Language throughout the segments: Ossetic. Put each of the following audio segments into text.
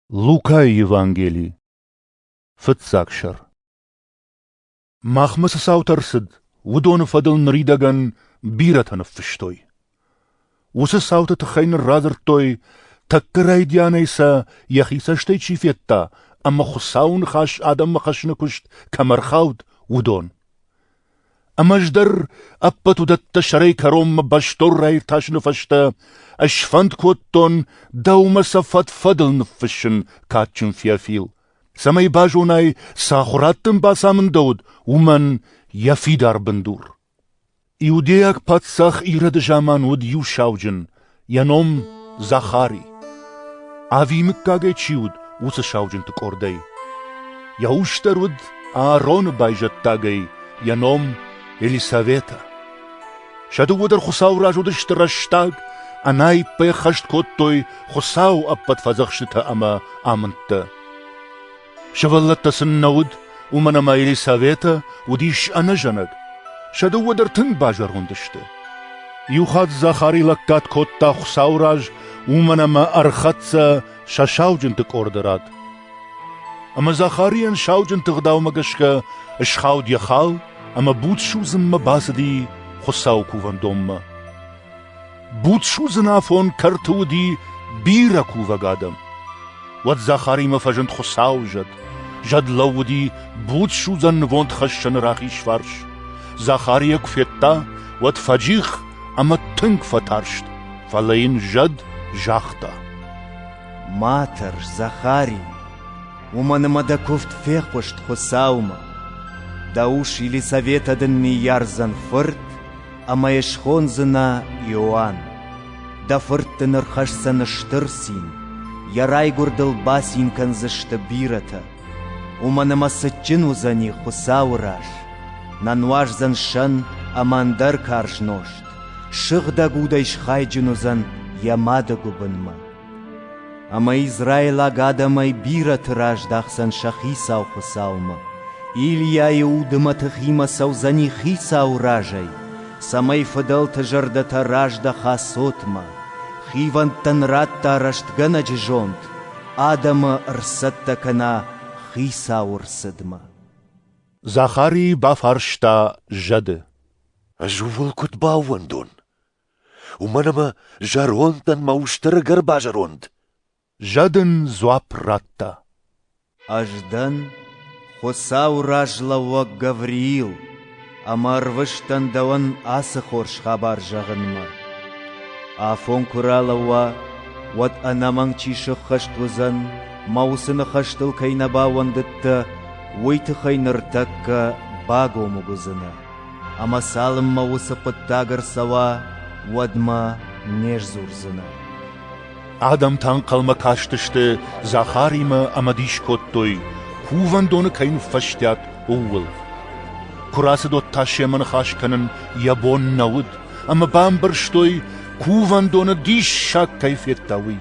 Лукайы Евангели, фыццаг сӕр. Махмӕ цы цаутӕ рцыд, уыдоны фӕдыл ныридӕгӕн бирӕтӕ ныффыстой. Уыцы цауты тыххӕй нын радзырдтой, тӕккӕ райдианӕй сӕ йӕхи цӕстӕй чи федта ӕмӕ Хуыцауы ныхас адӕммӕ хӕссыны куыст кӕм ӕрхауд, уыдон. Ӕмӕ ӕз дӕр ӕппӕт уыдӕттӕ сӕрӕй кӕронмӕ бӕстон раиртасыны фӕстӕ сфӕнд кодтон дӕумӕ сӕ фӕд-фӕдыл ныффыссын, кадджын Феофил, цӕмӕй базонай, цы ахуырад дын бацамындӕуыд, уымӕн йӕ фидар бындур. Иудейаг паддзах Ироды заман уыд иу сауджын, йӕ ном Захари. Авийы мыггагӕй чи уыд, уыцы сауджынты къордӕй. Йӕ ус дӕр уыд Аароны байзӕддагӕй, йӕ ном Елисаветӕ. Сӕ дыууӕ дӕр Хуыцауы раз уыдысты рӕстаг, ӕнаиппӕй ӕххӕст кодтой Хуыцауы ӕппӕт фӕдзӕхстытӕ ӕмӕ амындтӕ. Сывӕллӕттӕ сын нӕ уыд, уымӕн ӕмӕ Елисаветӕ уыдис ӕнӕзӕнӕг. Сӕ дыууӕ дӕр тынг базӕронд сты. Иухатт Захари лӕггад кодта Хуыцауы раз, уымӕн ӕмӕ ӕрхӕццӕ сӕ сауджынты къорды рад. Ӕмӕ Захарийӕн сауджынты ӕгъдаумӕ гӕсгӕ схауд йӕ хал ӕмӕ буд судзынмӕ бацыди Хуыцауы кувӕндонмӕ. Буд судзын афон кӕрты уыди бирӕ кувӕг адӕм. Уӕд Захаримӕ фӕзынд Хуыцауы зӕд. Зӕд лӕууыди буд судзӕн нывондхӕссӕны рахиз фарс. Захари йӕ куы федта, уӕд фӕджих ӕмӕ тынг фӕтарст, фӕлӕ йын зӕд загъта: Ма тӕрс, Захари, уымӕн ӕмӕ дӕ куывд фехъуыст Хуыцаумӕ. Дӕ ус Елисаветӕ дын ныййардзӕн фырт, ӕмӕ йӕ схондзынӕ Иоанн. Дӕ фырт дын ӕрхӕсдзӕн стыр цин, йӕ райгуырдыл бацин кӕндзысты бирӕтӕ. Уымӕн ӕмӕ цытджын уыдзӕни Хуыцауы раз, нӕ нуаздзӕн сӕн ӕмӕ ӕндӕр карз нозт, сыгъдӕг удӕй схайджын уыдзӕн йӕ мады гуыбынмӕ. Ӕмӕ израилаг адӕмӕй бирӕты раздахдзӕн сӕ Хицау Хуыцаумӕ. Илийайы уды мӕтыхимӕ цӕудзӕни Хицауы разӕй, цӕмӕй фыдӕлты зӕрдӕтӕ раздӕха цотмӕ, хивӕндтӕн радта рӕстгӕнӕджы зонд, адӕмы ӕрцӕттӕ кӕна Хицауы рцыдмӕ. Захарийы бафарста зӕды: Ӕз ууыл куыд баууӕндон? Уымӕн ӕмӕ зӕронд дӕн мӕ ус дӕр ӕгӕр базӕронд. Зӕд ын дзуапп радта: Ӕз дӕн Хуыцауы раз лӕууӕг Гавриил, ӕмӕ ӕрвыст дӕн дӕуӕн ацы хорз хабар зӕгъынмӕ. Афон куы ралӕууа, уӕд ӕнӕмӕнг чи сыххӕст уыдзӕн, мӕ уыцы ныхӕстыл кӕй нӕ баууӕндыдтӕ, уый тыххӕй ныртӕккӕ багомыг уыдзынӕ. Ӕмӕ цалынмӕ уыцы хъуыддаг ӕрцӕуа, уӕдмӕ не сдзурдзынӕ. Адӕм та ӕнхъӕлмӕ кастысты Захаримӕ ӕмӕ дис кодтой, кувӕндоны кӕй ныффӕстиат, ууыл. Куы рацыд, уӕд та семӕ ныхас кӕнын йӕ бон нӕ уыд, ӕмӕ бамбӕрстой, кувӕндоны диссаг кӕй федта, уый.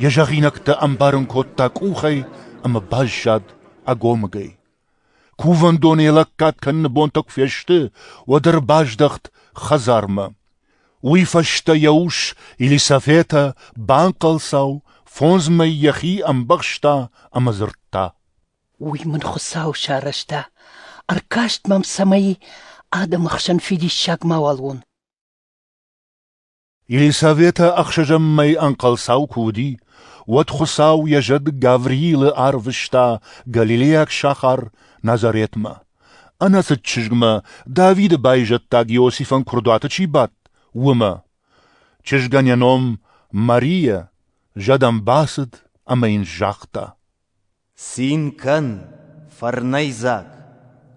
Йӕ зӕгъинӕгтӕ ӕмбарын кодта къухӕй ӕмӕ баззад ӕгомыгӕй. Кувӕндоны йӕ лӕггад кӕныны бонтӕ куы фесты, уӕд ӕрбаздӕхт хӕдзармӕ. Уый фӕстӕ йӕ ус Елисаветӕ банхъӕлцау, фондз мӕй йӕхи ӕмбӕхста ӕмӕ дзырдта: Уый мын Хуыцау сарӕзта, ӕркаст мӕм, цӕмӕй адӕмы хсӕн фидиссаг мауал уон. Елисаветӕ ӕхсӕзӕм мӕй ӕнхъӕлцау куы уыди, уӕд Хуыцау йӕ зӕд Гавриилы арвыста галилейаг сахар Назаретмӕ. Ӕнӕцыд чызгмӕ, Давиды байзӕддаг Иосифӕн куырдуаты чи бадт, уымӕ. Чызгӕн йӕ ном Марийӕ, зӕд ӕм бацыд ӕмӕ йын загъта: Цин кӕн, фӕрнӕйдзаг,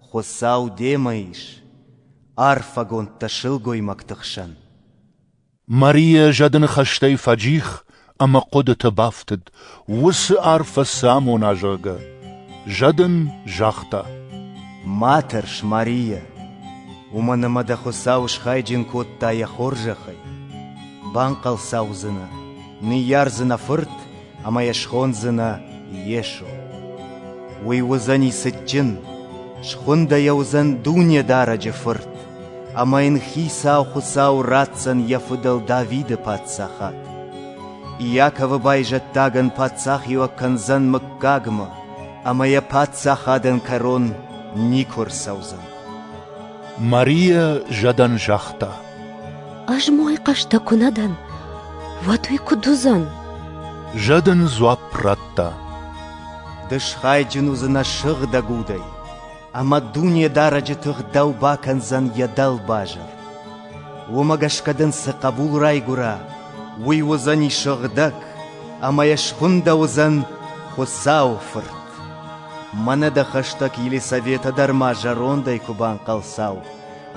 Хуыцау демӕ ис, арфӕгонд дӕ сылгоймӕгты хсӕн. Марийӕ зӕды ныхӕстӕй фӕджих ӕмӕ хъуыдыты бафтыд, уыцы арфӕ цы амона, зӕгъгӕ. Зӕд ын загъта: Ма тӕрс, Марийӕ, уымӕн ӕмӕ дӕ Хуыцау схайджын кодта йӕ хорзӕхӕй. Банхъӕлцаудзынӕ, ныййардзынӕ фырт ӕмӕ йӕ схондзынӕ Йесо. Уый уыдзӕни цытджын, схуындӕ йӕ уыдзӕн Дунедарӕджы Фырт, ӕмӕ йын Хицау Хуыцау ратдзӕн йӕ фыдӕл Давиды паддзахад. Иаковы байзӕддагӕн паддзахиуӕг кӕндзӕн мыггагмӕ, ӕмӕ йӕ паддзахадӕн кӕрон никуы ӕрцӕудзӕн. Марийӕ зӕдӕн загъта: Ӕз мой хъӕстӕ куы нӕ дӕн, уӕд уый куыд уыдзӕн? Зӕд ын дзуапп радта: Ды схайджын уыдзынӕ сыгъдӕг удӕй, ӕмӕ Дунедарӕджы тых дӕу бакӕндзӕн йӕ дӕлбазыр. Уымӕ гӕсгӕ дын цы хъӕбул райгуыра, уый уыдзӕни сыгъдӕг, ӕмӕ йӕ схуындӕуыдзӕн Хуыцауы Фырт. Мӕнӕ дӕ хӕстӕг Елисаветӕ дӕр ма зӕрондӕй куы банхъӕлцау,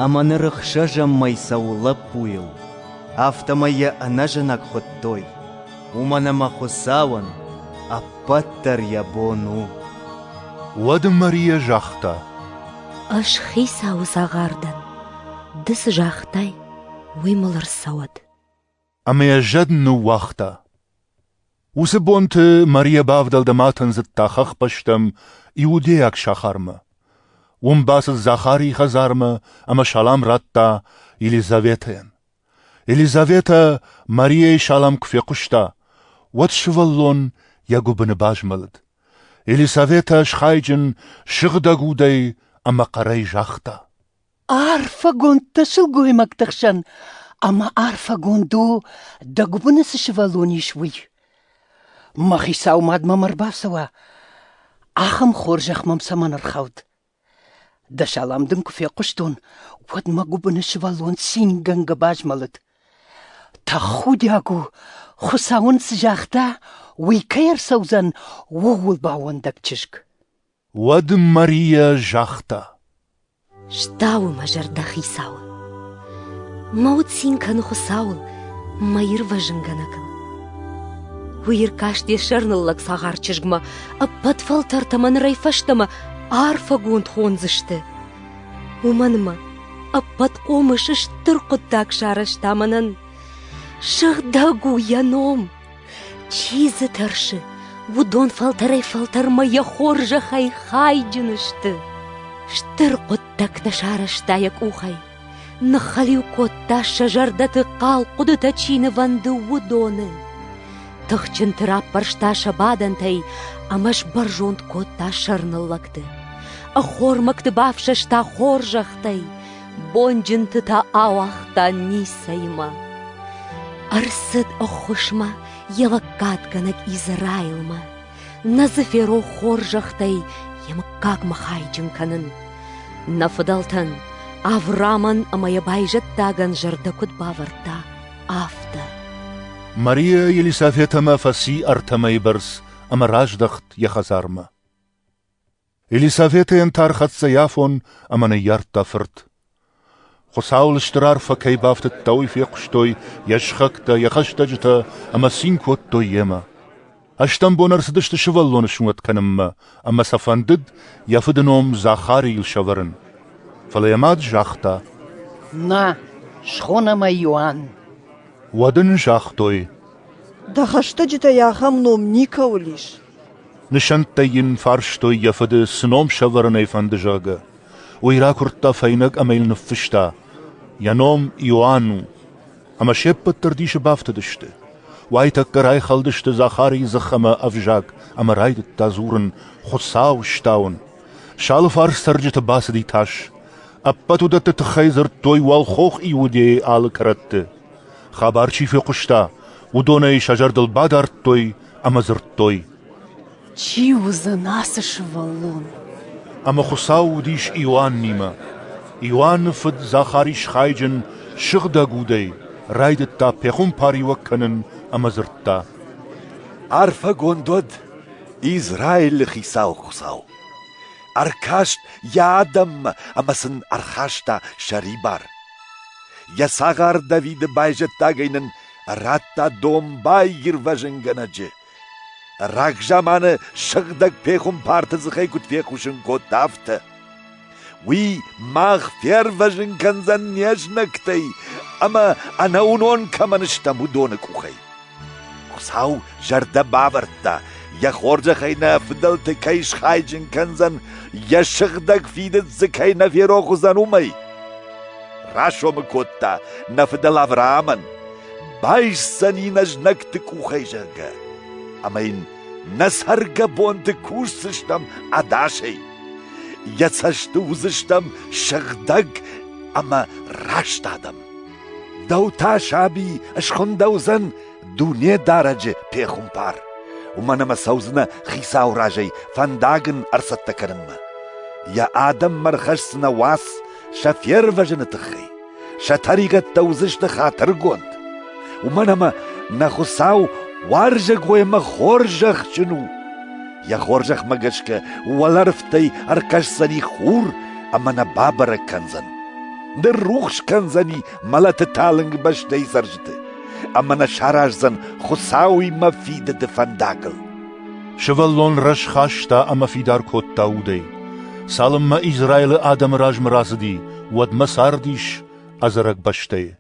ӕмӕ ныр ӕхсӕзӕм мӕй цӕуы лӕппуйыл, афтӕмӕй йӕ ӕнӕзӕнӕг хуыдтой, уымӕн ӕмӕ Хуыцауӕн ӕппӕт дӕр йӕ бон у. Уӕд Марийӕ загъта: Ӕз Хицауы цагъар дӕн. Ды цы загътай, уый мыл ӕрцӕуӕд. Ӕмӕ йӕ зӕд ныууагъта. Уыцы бонты Марийӕ бавдӕлд ӕмӕ атындзыдта хӕхбӕстӕм иудейаг сахармӕ. Уым бацыд Захарийы хӕдзармӕ ӕмӕ салам радта Елизаветӕйӕн. Елизаветӕ Марийӕйы салам куы фехъуыста, уӕд сывӕллон йӕ гуыбыны базмӕлыд. Елисаветӕ схайджын сыгъдӕг удӕй ӕмӕ хъӕрӕй загъта: Арфӕгонд дӕ сылгоймӕгты хсӕн, ӕмӕ арфӕгонд у, дӕ гуыбыны цы сывӕллон ис, уый. Мӕ хицау мад мӕм ӕрбацӕуа, ахӕм хорзӕх мӕм цӕмӕн ӕрхауд? Дӕ салам дын куы фехъуыстон, уӕд мӕ гуыбыны сывӕллон цингӕнгӕ базмӕлыд. Тӕхудиаг у, Хуыцау ын цы загъта, уый кӕй ӕрцӕудзӕн, ууыл баууӕндӕг чызг. Уӕд Марийӕ загъта: Стауы мӕ зӕрдӕ Хицауы. Мӕ уд цин кӕны Хуыцауыл, мӕ ирвӕзынгӕнӕгыл. Уый ӕркаст йӕ сӕрныллӕг цагъар чызгмӕ, ӕппӕт фӕлтӕртӕ мӕ нырӕй фӕстӕмӕ арфӕгонд хондзысты. Уымӕн мӕ ӕппӕт хъомыс стыр хъуыддаг сарӕзта мӕнӕн. Сыгъдӕг у йӕ ном. Чи дзы тӕрсы, уыдон фӕлтӕрӕй-фӕлтӕрмӕ йӕ хорзӕхӕй хайджын сты. Стыр хъуыддӕгтӕ сарӕзта йӕ къухӕй, ныххӕлиу кодта сӕ зӕрдӕты хъал хъуыдытӕ чи нывӕнды, уыдоны. Тыхджынты раппӕрста сӕ бадӕнтӕй ӕмӕ сбӕрзонд кодта сӕрныллӕгты. Ӕххормӕгты бафсӕста хорзӕхтӕй, бонджынты та ауагъта ницӕимӕ. Ӕрцыд ӕххуысмӕ йӕ лӕггадгӕнӕг Израилмӕ. Нӕ дзы ферох хорзӕхтӕй йӕ мыггагмӕ хайджын кӕнын. Нӕ фыдӕлтӕн, Авраамӕн ӕмӕ йӕ байзӕддагӕн зӕрдӕ куыд бавӕрдта, афтӕ. Мария Елисаветӕмӕ фӕци ӕртӕ мӕйы бӕрц ӕмӕ раздӕхт йӕ хӕдзармӕ. Елисаветӕйӕн та ӕрхӕццӕ йӕ афон ӕмӕ ныййардта фырт. Хуыцауыл стыр арфӕ кӕй бафтыдта, уый фехъуыстой йӕ сыхӕгтӕ, йӕ хӕстӕджытӕ ӕмӕ цин кодтой йемӕ. Ӕстӕм бон ӕрцыдысты сывӕллоны сунӕт кӕнынмӕ ӕмӕ сӕ фӕндыд йӕ фыды ном Захарийыл сӕвӕрын. Фӕлӕ йӕ мад загъта: Нӕ, схонӕм ӕй Иоанн. Уӕд ын загътой: Дӕ хӕстӕджытӕй ахӕм ном никӕуыл ис. Нысӕнттӕй йын фарстой йӕ фыды, цы ном сӕвӕрын ӕй фӕнды, зӕгъгӕ. Уый ракуырдта фӕйнӕг ӕмӕ йыл ныффыста: Йӕ ном Иоанн у. Ӕмӕ се ппӕт дӕр дисы бафтыдысты. Уайтӕккӕ райхӕлдысты Захарийы дзых ӕмӕ ӕвзаг ӕмӕ райдыдта дзурын, Хуыцау стауын. Сӕ алыфарс цӕрджыты бацыди тас. Ӕппӕт уыдӕтты тыххӕй дзырдтой уӕлхох Иудейы алы кӕрӕтты. Хабар чи фехъуыста, уыдонӕй сӕ зӕрдыл бадардтой ӕмӕ дзырдтой: Чи уыдзӕн ацы сывӕллон? Ӕмӕ Хуыцау уыдис Иоаннимӕ. Иоанны фыд Захари схайджын сыгъдӕг удӕй, райдыдта пехуымпариуӕг кӕнын ӕмӕ дзырдта: Арфӕгонд уӕд Израилы Хицау Хуыцау! Ӕркаст йӕ адӕммӕ ӕмӕ сын ӕрхаста сӕрибар. Йӕ цагъар Давиды байзӕддагӕй нын радта домбай ирвӕзынгӕнӕджы. Рагзаманы сыгъдӕг пехуымпарты дзыхӕй куыд фехъусын кодта, афтӕ. Уый мах фервӕзын кӕндзӕн не знӕгтӕй ӕмӕ ӕнӕуынон кӕмӕн стӕм, уыдоны къухӕй. Хуыцау зӕрдӕ бавӕрдта, йӕ хорзӕхӕй нӕ фыдӕлты кӕй схайджын кӕндзӕн, йӕ сыгъдӕг фидыд дзы кӕй нӕ ферох уыдзӕн, уымӕй. Расомы кодта нӕ фыдӕл Авраамӕн, Байсдзӕни нӕ знӕгты къухӕй, зӕгъгӕ, ӕмӕ йын нӕ цӕргӕбонты кусдзыстӕм ӕдасӕй. Йӕ цӕсты уыдзыстӕм сыгъдӕг ӕмӕ раст адӕм. Дӕу та, саби, схуындӕуыдзӕн Дунедарӕджы пехуымпар, уымӕн ӕмӕ цӕудзынӕ Хицауы разӕй фӕндаг ын ӕрцӕттӕ кӕнынмӕ. Йӕ адӕммӕ ӕрхӕсдзынӕ уац сӕ фервӕзыны тыххӕй, сӕ тӕригъӕдтӕ уыдзысты хатыргонд. Уымӕн ӕмӕ нӕ Хуыцау уарзӕгой ӕмӕ хорзӕхджын у. Йӕ хорзӕхмӕ гӕсгӕ уӕлӕрвтӕй ӕркӕсдзӕни хур ӕмӕ нӕ бабӕрӕг кӕндзӕн. Ныррухс кӕндзӕни мӕлӕты талынг бӕстӕйы цӕрджыты ӕмӕ нӕ сараздзӕн Хуыцауимӕ фидыды фӕндагыл. Сывӕллон рӕзхаста ӕмӕ фидар кодта удӕй. Цалынмӕ Израилы адӕмы размӕ рацыди, уӕдмӕ цардис ӕдзӕрӕг бӕстӕйы.